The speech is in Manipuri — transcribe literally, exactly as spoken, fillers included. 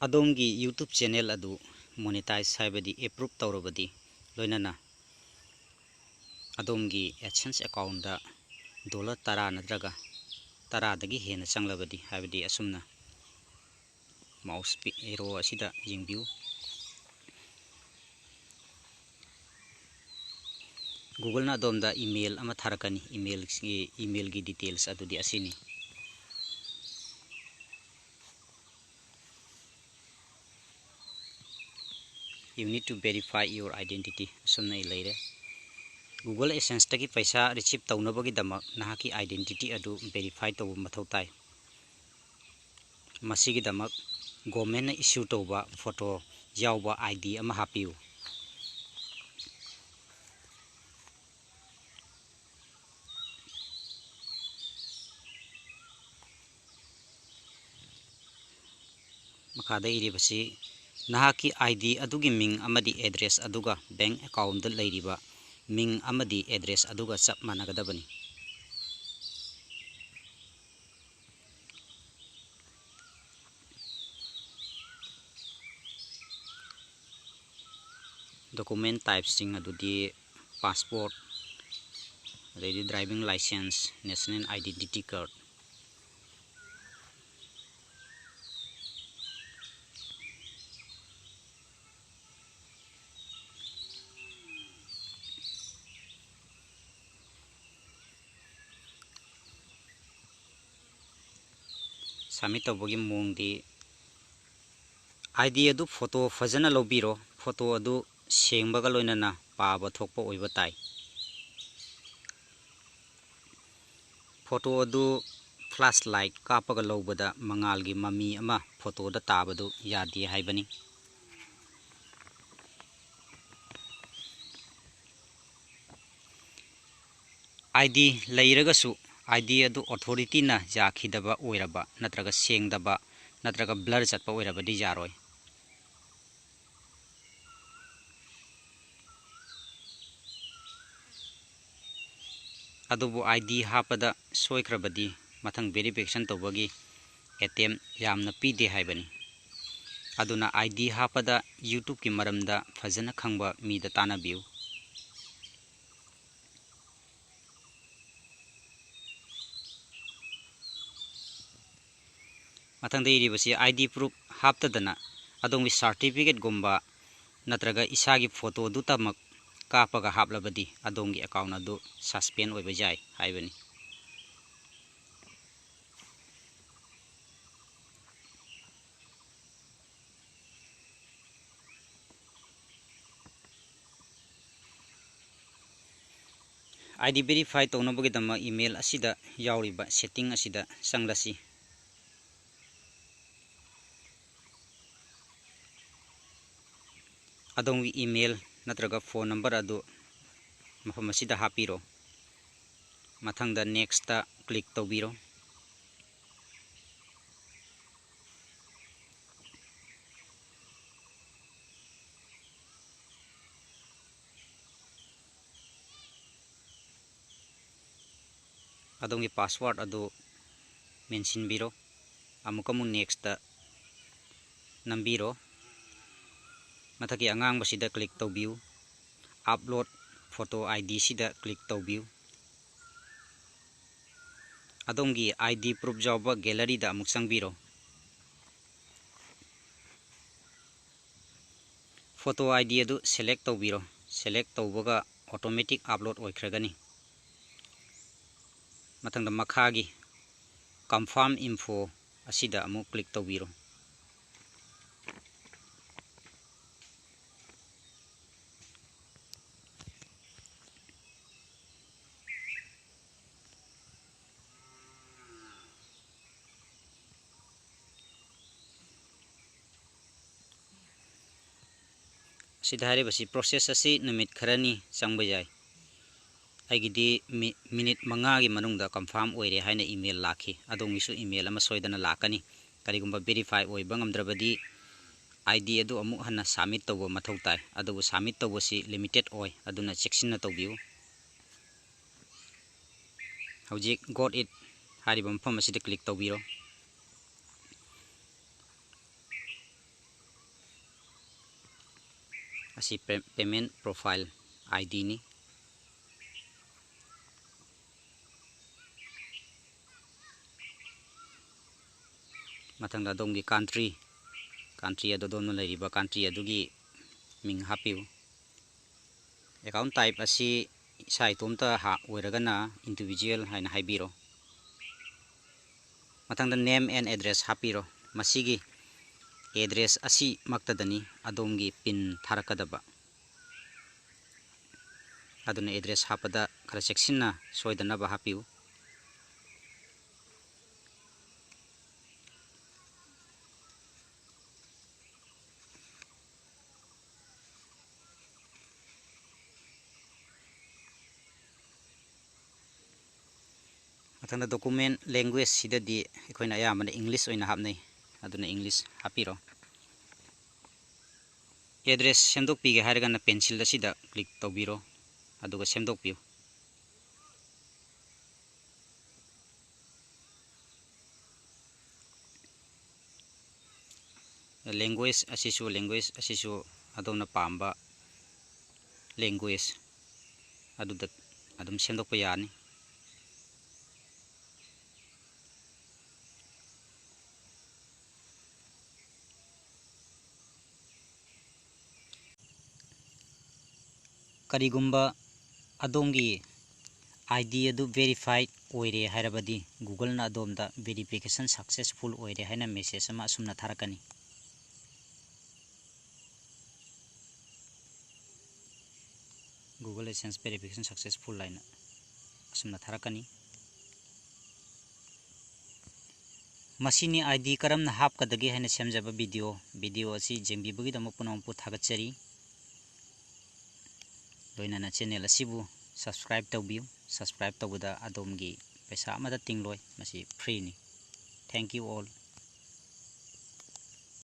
ꯑꯗꯣꯝꯒꯤ YouTube channel ꯑꯗꯨ monetize ꯍꯥꯏꯕꯗꯤ approve ꯇꯧꯔꯕꯗꯤ, ꯂꯣꯏꯅꯅ ꯑꯗꯣꯝꯒꯤ AdSense account ꯗ dollar ꯇꯔꯥ ꯅꯠꯇ꯭ꯔꯒ ꯇꯔꯥꯗꯒꯤ ꯍꯦꯟꯅ ꯆꯪꯂꯕꯗꯤ, ꯍꯥꯏꯕꯗꯤ ꯑꯁꯨꯝꯅ mouse pi-, arrow ꯑꯁꯤꯗ ꯌꯦꯡꯕꯤꯌꯨ꯫ Google ꯅ ꯑꯗꯣꯝꯗ email ꯑꯃ ꯊꯥꯔꯛꯀꯅꯤ꯫ Email ꯒꯤ, email ꯒꯤ details ꯑꯗꯨꯗꯤ ꯑꯁꯤꯅꯤ꯫ "You need to verify your identity" ꯑꯁꯨꯝꯅ ꯂꯩꯔꯦ꯫ Google AdSense ꯇꯒꯤ ꯄꯩꯁꯥ receive ꯇꯧꯅꯕꯒꯤꯗꯃꯛ ꯅꯍꯥꯛꯀꯤ identity ꯑꯗꯨ verify ꯇꯧꯕ ꯃꯊꯧ ꯇꯥꯏ꯫ ꯃꯁꯤꯒꯤꯗꯃꯛ government ꯅ issue ꯇꯧꯕ photo ꯌꯥꯎꯕ ID ꯑꯃ ꯍꯥꯞꯄꯤꯌꯨ꯫ ꯃꯈꯥꯗ ꯏꯔꯤꯕꯁꯤ ꯅꯍꯥꯛꯀꯤ ID ꯑꯗꯨꯒꯤ ꯃꯤꯡ ꯑꯃꯗꯤ address ꯑꯗꯨꯒ bank account ꯗ ꯂꯩꯔꯤꯕ ꯃꯤꯡ ꯑꯃꯗꯤ address ꯑꯗꯨꯒ ꯆꯞ ꯃꯥꯟꯅꯒꯗꯕꯅꯤ꯫ Document type ꯁꯤꯡ ꯑꯗꯨꯗꯤ passport, ꯑꯗꯩꯗꯤ driving license, national identity card꯫ Submit ꯇꯧꯕꯒꯤ ꯃꯑꯣꯡꯗꯤ, ID ꯑꯗꯨ photo ꯐꯖꯅ ꯂꯧꯕꯤꯔꯣ꯫ Photo ꯑꯗꯨ ꯁꯦꯡꯕꯒ ꯂꯣꯏꯅꯅ ꯄꯥꯕ ꯊꯣꯛꯄ ꯑꯣꯏꯕ ꯇꯥꯏ꯫ Photo ꯑꯗꯨ flashlight ꯀꯥꯞꯄꯒ ꯂꯧꯕꯗ ꯃꯉꯥꯜꯒꯤ ꯃꯃꯤ ꯑꯃ photo ꯗ ꯇꯥꯕꯗꯨ ꯌꯥꯗꯦ ꯍꯥꯏꯕꯅꯤ꯫ ID ꯂꯩꯔꯒꯁꯨ ID ꯑꯗꯨ authority ꯅ ꯌꯥꯈꯤꯗꯕ ꯑꯣꯏꯔꯕ ꯅꯠꯇ꯭ꯔꯒ ꯁꯦꯡꯗꯕ ꯅꯠꯇ꯭ꯔꯒ blur ꯆꯠꯄ ꯑꯣꯏꯔꯕꯗꯤ ꯌꯥꯔꯣꯏ꯫ ꯑꯗꯨꯕꯨ ID ꯍꯥꯞꯄꯗ ꯁꯣꯏꯈ꯭ꯔꯕꯗꯤ ꯃꯊꯪ verification ꯇꯧꯕꯒꯤ attempt ꯌꯥꯝꯅ ꯄꯤꯗꯦ ꯍꯥꯏꯕꯅꯤ꯫ ꯑꯗꯨꯅ ID ꯍꯥꯞꯄꯗ YouTube-ꯀꯤ ꯃꯔꯝꯗ ꯐꯖꯅ ꯈꯪꯕ ꯃꯤꯗ ꯇꯥꯟꯅꯕꯤꯌꯨ꯫ ꯃꯊꯪꯗ ꯏꯔꯤꯕꯁꯤ ID proof ꯍꯥꯞꯇꯗꯅ ꯑꯗꯣꯝꯒꯤ certificate-ꯒꯨꯝꯕ ꯅꯠꯇ꯭ꯔꯒ ꯏꯁꯥꯒꯤ photo-ꯗꯨꯇꯃꯛ ꯀꯥꯞꯄꯒ ꯍꯥꯞꯂꯕꯗꯤ ꯑꯗꯣꯝꯒꯤ account ꯑꯗꯨ suspend ꯑꯣꯏꯕ ꯌꯥꯏ ꯍꯥꯏꯕꯅꯤ꯫ ID verify ꯇꯧꯅꯕꯒꯤꯗꯃꯛ email ꯑꯁꯤꯗ ꯌꯥꯎꯔꯤꯕ setting ꯑꯁꯤꯗ ꯆꯪꯂꯁꯤ꯫ ꯑꯗꯣꯝꯒꯤ email ꯅꯠꯇ꯭ꯔꯒ phone number ꯑꯗꯨ ꯃꯐꯝ ꯑꯁꯤꯗ ꯍꯥꯞꯄꯤꯔꯣ꯫ ꯃꯊꯪꯗ next-ꯇ click ꯇꯧꯕꯤꯔꯣ꯫ ꯑꯗꯣꯝꯒꯤ password ꯑꯗꯨ ꯃꯦꯟꯁꯤꯟꯕꯤꯔꯣ꯫ ꯑꯃꯨꯛꯀ ꯑꯃꯨꯛ next-ꯇ ꯅꯝꯕꯤꯔꯣ꯫ ꯃꯊꯛꯀꯤ ꯑꯉꯥꯡꯕꯁꯤꯗ click ꯇꯧꯕꯤꯌꯨ꯫ Upload photo ID-ꯁꯤꯗ click ꯇꯧꯕꯤꯌꯨ꯫ ꯑꯗꯣꯝꯒꯤ ID proof ꯌꯥꯎꯕ gallery-ꯗ ꯑꯃꯨꯛ ꯆꯪꯕꯤꯔꯣ꯫ Photo ID ꯑꯗꯨ select ꯇꯧꯕꯤꯔꯣ꯫ Select ꯇꯧꯕꯒ automatic upload ꯑꯣꯏꯈ꯭ꯔꯒꯅꯤ꯫ ꯃꯊꯪꯗ ꯃꯈꯥꯒꯤ Confirm Info ꯑꯁꯤꯗ ꯑꯃꯨꯛ click ꯇꯧꯕꯤꯔꯣ꯫ ꯑꯁꯤꯗ ꯍꯥꯏꯔꯤꯕꯁꯤ process ꯑꯁꯤ ꯅꯨꯃꯤꯠ ꯈꯔꯅꯤ ꯆꯪꯕ ꯌꯥꯏ꯫ ꯑꯩꯒꯤꯗꯤ ꯃꯤ-, minute ꯃꯉꯥꯒꯤ ꯃꯅꯨꯡꯗ confirm ꯑꯣꯏꯔꯦ ꯍꯥꯏꯅ email ꯂꯥꯛꯈꯤ꯫ ꯑꯗꯣꯝꯒꯤꯁꯨ email ꯑꯃ ꯁꯣꯏꯗꯅ ꯂꯥꯛꯀꯅꯤ꯫ ꯀꯔꯤꯒꯨꯝꯕ verify ꯑꯣꯏꯕ ꯉꯝꯗ꯭ꯔꯕꯗꯤ ID ꯑꯗꯨ ꯑꯃꯨꯛ ꯍꯟꯅ submit ꯇꯧꯕ ꯃꯊꯧ ꯇꯥꯏ꯫ ꯑꯗꯨꯕꯨ submit ꯇꯧꯕꯁꯤ limited ꯑꯣꯏ, ꯑꯗꯨꯅ ꯆꯦꯛꯁꯤꯟꯅ ꯇꯧꯕꯤꯌꯨ꯫ ꯍꯧꯖꯤꯛ Got It ꯍꯥꯏꯔꯤꯕ ꯃꯐꯝ ꯑꯁꯤꯗ click ꯇꯧꯕꯤꯔꯣ꯫ ꯑꯁꯤ ꯄꯦ-, payment profile I Dꯅꯤ꯫ ꯃꯊꯪꯗ ꯑꯗꯣꯝꯒꯤ country, country ꯑꯗꯨ ꯑꯗꯣꯝꯅ ꯂꯩꯔꯤꯕ country ꯑꯗꯨꯒꯤ ꯃꯤꯡ ꯍꯥꯞꯄꯤꯌꯨ꯫ Account type ꯑꯁꯤ ꯏꯁꯥ ꯏꯇꯣꯝꯇ ꯍꯥ-, ꯑꯣꯏꯔꯒꯅ individual ꯍꯥꯏꯅ ꯍꯥꯏꯕꯤꯔꯣ꯫ ꯃꯊꯪꯗ name and address ꯍꯥꯞꯄꯤꯔꯣ꯫ ꯃꯁꯤꯒꯤ address ꯑꯁꯤꯃꯛꯇꯗꯅꯤ ꯑꯗꯣꯝꯒꯤ pin ꯊꯥꯔꯛꯀꯗꯕ꯫ ꯑꯗꯨꯅ address ꯍꯥꯞꯄꯗ ꯈꯔ ꯆꯦꯛꯁꯤꯟꯅ ꯁꯣꯏꯗꯅꯕ ꯍꯥꯞꯄꯤꯌꯨ꯫ ꯃꯊꯪꯗ document language ꯁꯤꯗꯗꯤ ꯑꯩꯈꯣꯏꯅ ꯑꯌꯥꯝꯕꯅ English ꯑꯣꯏꯅ ꯍꯥꯞꯅꯩ, ꯑꯗꯨꯅ English ꯍꯥꯞꯄꯤꯔꯣ꯫ Address ꯁꯦꯝꯗꯣꯛꯄꯤꯒꯦ ꯍꯥꯏꯔꯒꯅ pencil ꯑꯁꯤꯗ click ꯇꯧꯕꯤꯔꯣ, ꯑꯗꯨꯒ ꯁꯦꯝꯗꯣꯛꯄꯤꯌꯨ꯫ Language ꯑꯁꯤꯁꯨ, language ꯑꯁꯤꯁꯨ ꯑꯗꯣꯝꯅ ꯄꯥꯝꯕ language ꯑꯗꯨꯗ ꯑꯗꯨꯝ ꯁꯦꯝꯗꯣꯛꯄ ꯌꯥꯅꯤ꯫ ꯀꯔꯤꯒꯨꯝꯕ ꯑꯗꯣꯝꯒꯤ I D ꯑꯗꯨ verified ꯑꯣꯏꯔꯦ ꯍꯥꯏꯔꯕꯗꯤ, Googleꯅ ꯑꯗꯣꯝꯗ verification successful ꯑꯣꯏꯔꯦ ꯍꯥꯏꯅ message ꯑꯃ ꯑꯁꯨꯝꯅ ꯊꯥꯔꯛꯀꯅꯤ꯫ Google AdSense verification successful ꯍꯥꯏꯅ ꯑꯁꯨꯝꯅ ꯊꯥꯔꯛꯀꯅꯤ꯫ ꯃꯁꯤꯅꯤ I D ꯀꯔꯝꯅ ꯍꯥꯞꯀꯗꯒꯦ ꯍꯥꯏꯅ ꯁꯦꯝꯖꯕ video꯫ Video ꯑꯁꯤ ꯌꯦꯡꯕꯤꯕꯒꯤꯗꯃꯛ ꯄꯨꯝꯅꯃꯛꯄꯨ ꯊꯥꯒꯠꯆꯔꯤ꯫ ꯂꯣꯏꯅꯅ channel ꯑꯁꯤꯕꯨ subscribe ꯇꯧꯕꯤꯌꯨ꯫ Subscribe ꯇꯧꯕꯗ ꯑꯗꯣꯝꯒꯤ ꯄꯩꯁꯥ ꯑꯃꯠꯇ ꯇꯤꯡꯂꯣꯏ, ꯃꯁꯤ freeꯅꯤ꯫ Thank you all꯫